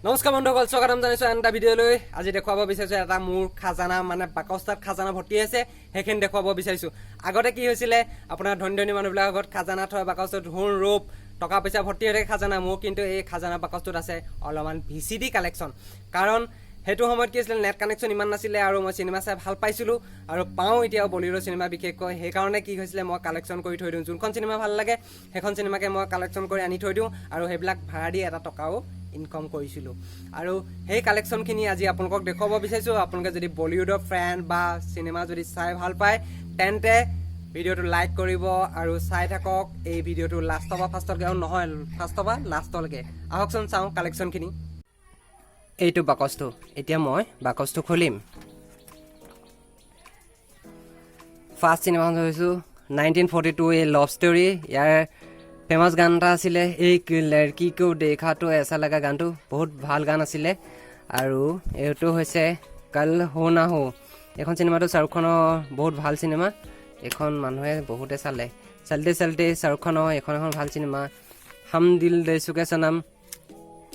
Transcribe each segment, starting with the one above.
নমস্কাৰ বন্ধুসকল, স্বাগতম জনাইছোঁ আন এটা ভিডিঅ'লৈ। আজি দেখুৱাব বিচাৰিছোঁ এটা মোৰ খাজানা, মানে বাকচটাত খাজানা ভৰ্তি আছে, সেইখিনি দেখুৱাব বিচাৰিছোঁ। আগতে কি হৈছিলে, আপোনাৰ ধনী ধনী মানুহবিলাকৰ ঘৰত খাজানা থয়, বাকচটোত সোণ ৰূপ টকা পইচা ভৰ্তি হৈ থাকে খাজানা। মোৰ কিন্তু এই খাজানা বাকচটোত আছে অলপমান ভিচিডি কালেকশ্যন। কাৰণ সেইটো সময়ত কি আছিলে, নেট কানেকশ্যন ইমান নাছিলে আৰু মই চিনেমা চাই ভাল পাইছিলোঁ আৰু পাওঁ এতিয়াও বলিউডৰ চিনেমা বিশেষকৈ। সেইকাৰণে কি হৈছিলে, মই কালেকশ্যন কৰি থৈ দিওঁ। যোনখন চিনেমা ভাল লাগে, সেইখন চিনেমাকে মই কালেকশ্যন কৰি আনি থৈ দিওঁ আৰু সেইবিলাক ভাড়া দি এটা টকাও ইনকম কৰিছিলোঁ। আৰু সেই কালেকশ্যনখিনি আজি আপোনালোকক দেখুৱাব বিচাৰিছোঁ। আপোনালোকে যদি বলিউডৰ ফেন বা চিনেমা যদি চাই ভাল পায়, তেন্তে ভিডিঅ'টো লাইক কৰিব আৰু চাই থাকক এই ভিডিঅ'টো লাষ্টৰ পৰা ফাৰ্ষ্টলৈকে, আৰু নহয়, ফাৰ্ষ্টৰ পৰা লাষ্টলৈকে। আহকচোন, চাওঁ কালেকশ্যনখিনি। এইটো বাকচটো, এতিয়া মই বাকচটো খুলিম। ফাৰ্ষ্ট চিনেমাখন চাইছোঁ 1942 এ লাভ ষ্টৰী। ইয়াৰ ফেমাছ গান এটা আছিলে, "एक लड़की को देखा तो ऐसा लगा"। গানটো বহুত ভাল গান আছিলে। আৰু এইটো হৈছে কাল হো না হো। এইখন চিনেমাটো শ্বাহৰুখ খানৰ, বহুত ভাল চিনেমা এইখন, মানুহে বহুতে চালে। চলতে চলতে শ্বাহৰুখ খানৰ এইখন এখন ভাল চিনেমা। হাম দিল দে চুকে চনম,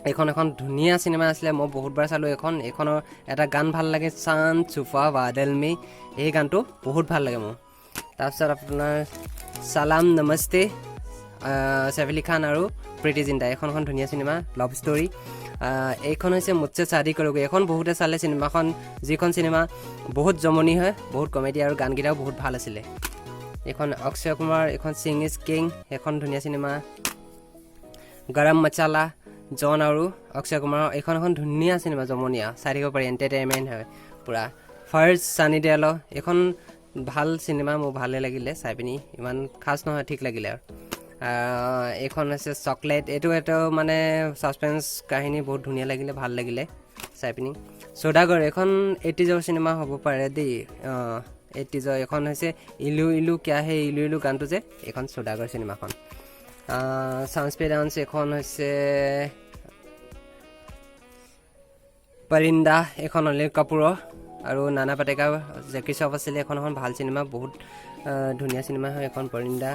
এইখন এখন ধুনীয়া চিনেমা আছিলে, মই বহুতবাৰ চালোঁ এইখন। এইখনৰ এটা গান ভাল লাগে, "चाँद छुपा बादल में", এই গানটো বহুত ভাল লাগে মোৰ। তাৰপিছত আপোনাৰ চালাম নমস্তে, ছেইফ আলী খান আৰু প্ৰীতি জিন্তা, এইখন এখন ধুনীয়া চিনেমা, লাভ ষ্টৰী। এইখন হৈছে মুঝছে শাদি কৰোগে। এইখন বহুতে চালে চিনেমাখন, যিখন চিনেমা বহুত জমনি হয়, বহুত কমেডি আৰু গানকেইটাও বহুত ভাল আছিলে। এইখন অক্ষয় কুমাৰ, এইখন সিং is king, সেইখন ধুনীয়া চিনেমা। গৰম মচালা, জন আৰু অক্ষয় কুমাৰৰ, এইখন এখন ধুনীয়া চিনেমা, জমনীয়া, চাই থাকিব পাৰি, এণ্টাৰটেইনমেণ্ট হয় পূৰা। ফাৰ্ষ্ট ছানী দেওলৰ, এইখন ভাল চিনেমা, মোৰ ভালে লাগিলে চাই পিনি, ইমান খাচ নহয়, ঠিক লাগিলে। আৰু এইখন হৈছে চকলেট, এইটো এটা মানে ছাছপেঞ্চ কাহিনী, বহুত ধুনীয়া লাগিলে, ভাল লাগিলে চাই পিনি। চৌদাগৰ, এইখন 80জৰ চিনেমা হ'ব পাৰে দেই। 80জৰ। এইখন হৈছে "इलू इलू क्या है इलू इलू" গানটো যে, এইখন চৌদাগৰ চিনেমাখন। চান্স পে ডান্স, এইখন হৈছে পৰিন্দা, এইখন অনিল কাপুৰৰ আৰু নানা পাটেকাৰ, জেকি শ্ৰফ আছিলে। এইখন এখন ভাল চিনেমা, বহুত ধুনীয়া চিনেমা হয় এইখন পৰিন্দা।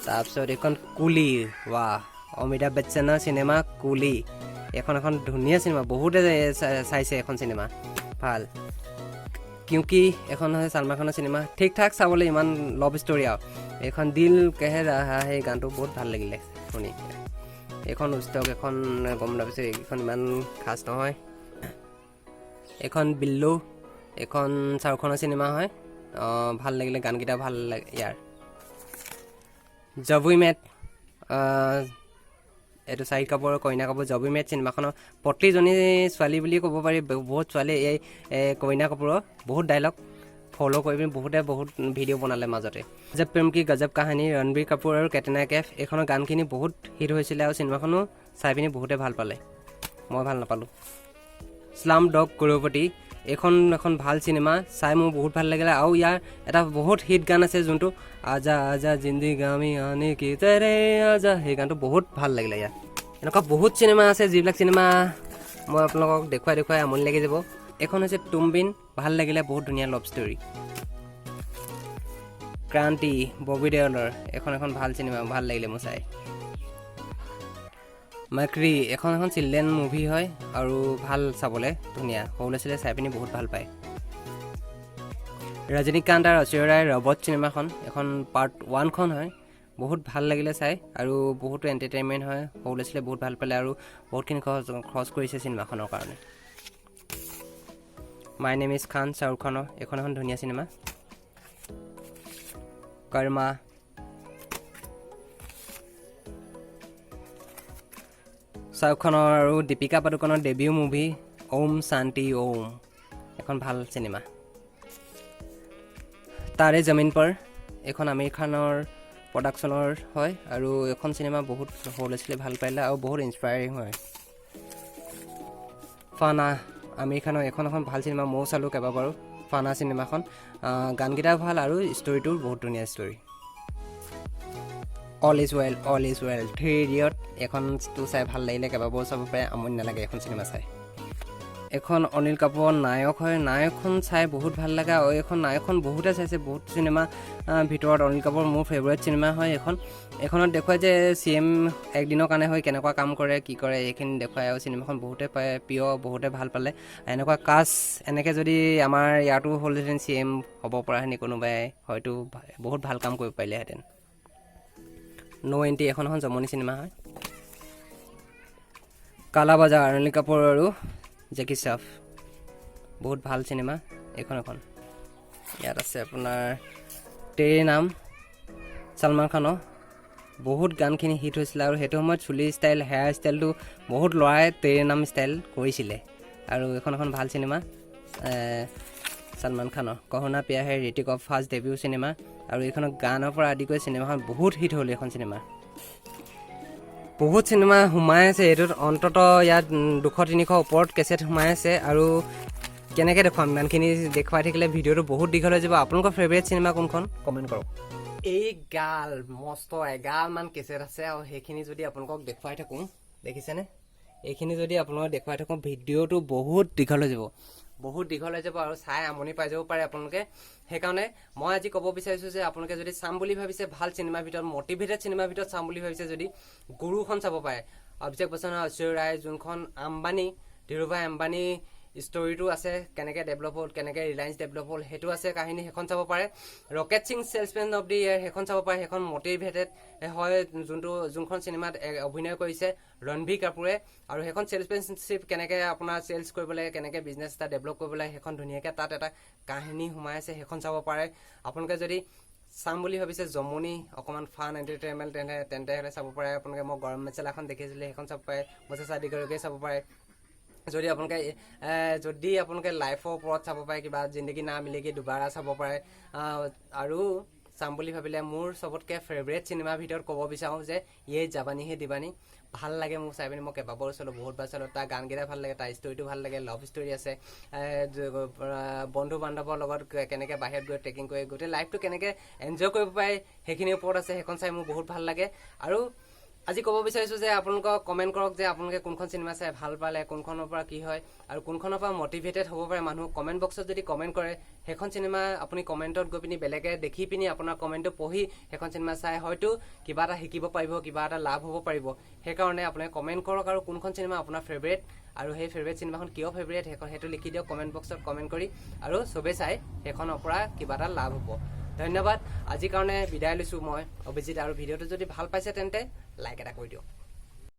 তাৰপিছত এইখন কুলি, ৱাহ, অমিতাভ বচ্চনৰ চিনেমা কুলি। এইখন এখন ধুনীয়া চিনেমা, বহুতে চাইছে এইখন চিনেমা, ভাল। কিউকি, এখন হৈছে ছালমান খানৰ চিনেমা, ঠিক ঠাক চাবলৈ, ইমান লভ ষ্টৰী। আৰু এইখন "दिल कह रहा", সেই গানটো বহুত ভাল লাগিলে শুনি। এইখন উস্তক, এখন গম নাপাইছোঁ, এইখন ইমান খাচ নহয়। এইখন বিল্লু, এইখন শ্বাহৰুখ খানৰ চিনেমা হয়। ভাল লাগিলে, গানকেইটা ভাল লাগে ইয়াৰ। জব উই মেট, এইটো শ্বাহিদ কাপুৰ আৰু কৰীণা কাপুৰ। জব উই মেট চিনেমাখনৰ প্ৰতিজনী ছোৱালী বুলি ক'ব পাৰি, বহুত ছোৱালী এই কৰীণা কাপুৰৰ বহুত ডাইলগ ফ'ল' কৰি পিনি বহুতে বহুত ভিডিঅ' বনালে মাজতে। গজব প্ৰেম কি গজব কাহানী, ৰণবীৰ কাপুৰ আৰু কেটৰিনা কেফ, এইখনৰ গানখিনি বহুত হিট হৈছিলে আৰু চিনেমাখনো চাই পিনি বহুতে ভাল পালে, মই ভাল নাপালোঁ। শ্লাম ডগ কৰোৰপতি, এইখন এখন ভাল চিনেমা, চাই মোৰ বহুত ভাল লাগিলে। আৰু ইয়াৰ এটা বহুত হিট গান আছে, যোনটো "आजा आजा ज़िंदगी में आने की तरह आजा", সেই গানটো বহুত ভাল লাগিলে ইয়াত। এনেকুৱা বহুত চিনেমা আছে, যিবিলাক চিনেমা মই আপোনালোকক দেখুৱাই দেখুৱাই আমনি লাগি যাব। এইখন হৈছে তুমবিন, ভাল লাগিলে, বহুত ধুনীয়া লভ ষ্টৰী। ক্ৰান্তি, ববী দেওলৰ, এইখন এখন ভাল চিনেমা, ভাল লাগিলে মোৰ চাই। মাক্ৰি, এখন এখন চিলড্ৰেন মুভি হয় আৰু ভাল চাবলৈ, ধুনীয়া, সৰু ল'ৰা ছোৱালীয়ে চাই পিনি বহুত ভাল পায়। ৰজনীকান্ত আৰু ঐশ্বৰ্য ৰায়ৰ ৰবট চিনেমাখন, এখন পাৰ্ট ওৱানখন হয়, বহুত ভাল লাগিলে চাই আৰু বহুতো এণ্টাৰটেইনমেণ্ট হয়। সৰু ল'ৰা ছোৱালীয়ে বহুত ভাল পালে আৰু বহুতখিনি খৰচ খৰচ কৰিছে চিনেমাখনৰ কাৰণে। My name is Khan, Shahrukh খানৰ, এইখন এখন ধুনীয়া চিনেমা। কৰ্মা, শ্বাহৰুখ খানৰ আৰু দীপিকা পাডুকনৰ ডেবিউ মুভি ঔম শান্তি ঔম, এখন ভাল চিনেমা। তাৰে জমিন পৰ, এইখন আমিৰ খানৰ প্ৰডাকশ্যনৰ হয় আৰু এইখন চিনেমা বহুত সৰু ল'ৰা ছোৱালীয়ে ভাল পালে আৰু বহুত ইনস্পায়াৰিং হয়। ফানা, আমিৰ খানৰ, এইখন এখন ভাল চিনেমা, ময়ো চালোঁ কেইবাবাৰো ফানা চিনেমাখন। গানকেইটাও ভাল আৰু ষ্টৰিটো বহুত ধুনীয়া story. All is well, all is well, three idiot, এইখনটো চাই ভাল লাগিলে, কেইবাবাৰো চাব পাৰে, আমনি নালাগে এখন চিনেমা চাই। এখন অনিল কাপুৰৰ নায়ক হয়। নায়কখন চাই বহুত ভাল লাগে আৰু এইখন নায়কখন বহুতে চাইছে। বহুত চিনেমা ভিতৰত অনিল কাপুৰ মোৰ ফেভৰেট চিনেমা হয় এইখন। এইখনত দেখুৱাই যে চিএম একদিনৰ কাৰণে হৈ কেনেকুৱা কাম কৰে, কি কৰে, এইখিনি দেখুৱাই আৰু চিনেমাখন বহুতে পায় প্ৰিয়, বহুতে ভাল পালে। এনেকুৱা কাজ এনেকৈ যদি আমাৰ ইয়াতো হ'লহেঁতেন, চিএম হ'ব পৰাহেঁতেন কোনোবাই, হয়তো বহুত ভাল কাম কৰিব পাৰিলেহেঁতেন। ন' এণ্ট্ৰি, এখন এখন জমনি চিনেমা হয়। কালা বাজাৰ, অনিল কাপুৰ আৰু জেকি শ্ৰফ, বহুত ভাল চিনেমা এইখন এখন। ইয়াত আছে আপোনাৰ তেৰে নাম, ছলমান খানৰ। বহুত গানখিনি হিট হৈছিলে আৰু সেইটো সময়ত চুলি ষ্টাইল, হেয়াৰ ষ্টাইলটো বহুত ল'ৰাই তেৰে নাম ষ্টাইল কৰিছিলে। আৰু এইখন এখন ভাল চিনেমা ছলমান খানৰ। কহো না প্যাৰ হে, ঋতিকৰ ফাৰ্ষ্ট ডেবিউ চিনেমা আৰু এইখনৰ গানৰ পৰা আদি কৰি চিনেমাখন বহুত হিট হ'ল। এইখন চিনেমা বহুত চিনেমা সোমাই আছে এইটোত। অন্ততঃ ইয়াত 200-300 ওপৰত কেছেট সোমাই আছে আৰু কেনেকৈ দেখুৱাম? ইমানখিনি দেখুৱাই থাকিলে ভিডিঅ'টো বহুত দীঘল হৈ যাব। আপোনালোকৰ ফেভৰেট চিনেমা কোনখন, কমেণ্ট কৰক। এই গাল মস্ত এগালমান কেছেট আছে আৰু সেইখিনি যদি আপোনালোকক দেখুৱাই থাকোঁ, দেখিছেনে, এইখিনি যদি আপোনালোকক দেখুৱাই থাকোঁ, ভিডিঅ'টো বহুত দীঘল হৈ যাব, বহুত দীঘল হৈ যাব আৰু চাই আমনি পাই যাব পাৰে আপোনালোকে। সেইকাৰণে মই আজি ক'ব বিচাৰিছোঁ যে আপোনালোকে যদি চাম বুলি ভাবিছে ভাল চিনেমাৰ ভিতৰত, মটিভেটেড চিনেমাৰ ভিতৰত চাম বুলি ভাবিছে যদি, গুৰুখন চাব পাৰে। অভিষেক বচ্চন আৰু ঐশ্বৰ্য ৰায়, যোনখন আম্বানী, ধীৰুভাই আম্বানী ষ্টৰিটো আছে, কেনেকৈ ডেভেলপ হ'ল, কেনেকৈ ৰিলায়েন্স ডেভেলপ হ'ল, সেইটো আছে কাহিনী, সেইখন চাব পাৰে। Rocket Singh salesmen of the year, সেইখন চাব পাৰে। সেইখন মটিভেটেড হয়, যোনখন চিনেমাত অভিনয় কৰিছে ৰণবীৰ কাপুৰে আৰু সেইখন চেলছমেনশ্বিপ, কেনেকৈ আপোনাৰ চেলছ কৰিব লাগে, কেনেকৈ বিজনেছ এটা ডেভেলপ কৰিব লাগে, সেইখন ধুনীয়াকৈ তাত এটা কাহিনী সোমাই আছে, সেইখন চাব পাৰে। আপোনালোকে যদি চাম বুলি ভাবিছে জমনি, অকণমান ফান এণ্টাৰটেইনমেণ্ট, তেন্তে হ'লে চাব পাৰে আপোনালোকে। মই গৰম মছলাখন দেখিছিলোঁ, সেইখন চাব পাৰে। মুঝছে শ্বাদি কৰোগে চাব পাৰে। যদি আপোনালোকে লাইফৰ ওপৰত চাব পাৰে কিবা, জিন্দগী না মিলেগি দুবাৰা চাব পাৰে। আৰু চাম বুলি ভাবিলে মোৰ চবতকৈ ফেভৰেট চিনেমাৰ ভিতৰত ক'ব বিচাৰোঁ যে য়ে জাৱানী হে দিৱানী। ভাল লাগে মোক চাই পিনি। মই কেইবাবাৰো চালোঁ, বহুতবাৰ চালোঁ। তাৰ গানকেইটা ভাল লাগে, তাৰ ষ্টৰিটো ভাল লাগে, লাভ ষ্টৰি আছে। বন্ধু বান্ধৱৰ লগত কেনেকৈ বাহিৰত গৈ ট্ৰেকিং কৰি গোটেই লাইফটো কেনেকৈ এনজয় কৰিব পাৰে, সেইখিনিৰ ওপৰত আছে। সেইখন চাই মোৰ বহুত ভাল লাগে। আৰু আজি ক'ব বিচাৰিছোঁ যে আপোনালোকক কমেণ্ট কৰক যে আপোনালোকে কোনখন চিনেমা চাই ভাল পালে, কোনখনৰ পৰা কি হয় আৰু কোনখনৰ পৰা মটিভেটেড হ'ব পাৰে মানুহ। কমেণ্ট বক্সত যদি কমেণ্ট কৰে, সেইখন চিনেমা আপুনি কমেণ্টত গৈ পিনি বেলেগে দেখি পিনি আপোনাৰ কমেণ্টটো পঢ়ি সেইখন চিনেমা চাই হয়তো কিবা এটা শিকিব পাৰিব, কিবা এটা লাভ হ'ব পাৰিব। সেইকাৰণে আপোনালোকে কমেণ্ট কৰক আৰু কোনখন চিনেমা আপোনাৰ ফেভৰেট আৰু সেই ফেভৰেট চিনেমাখন কিয় ফেভৰেট, সেইখন সেইটো লিখি দিয়ক কমেণ্ট বক্সত কমেণ্ট কৰি আৰু চবেই চাই সেইখনৰ পৰা কিবা এটা লাভ হ'ব। ধন্যবাদ। আজিৰ কাৰণে বিদায় লৈছোঁ মই অভিজিত। আৰু ভিডিঅ'টো যদি ভাল পাইছে, তেন্তে লাইক এটা কৰি দিয়ক।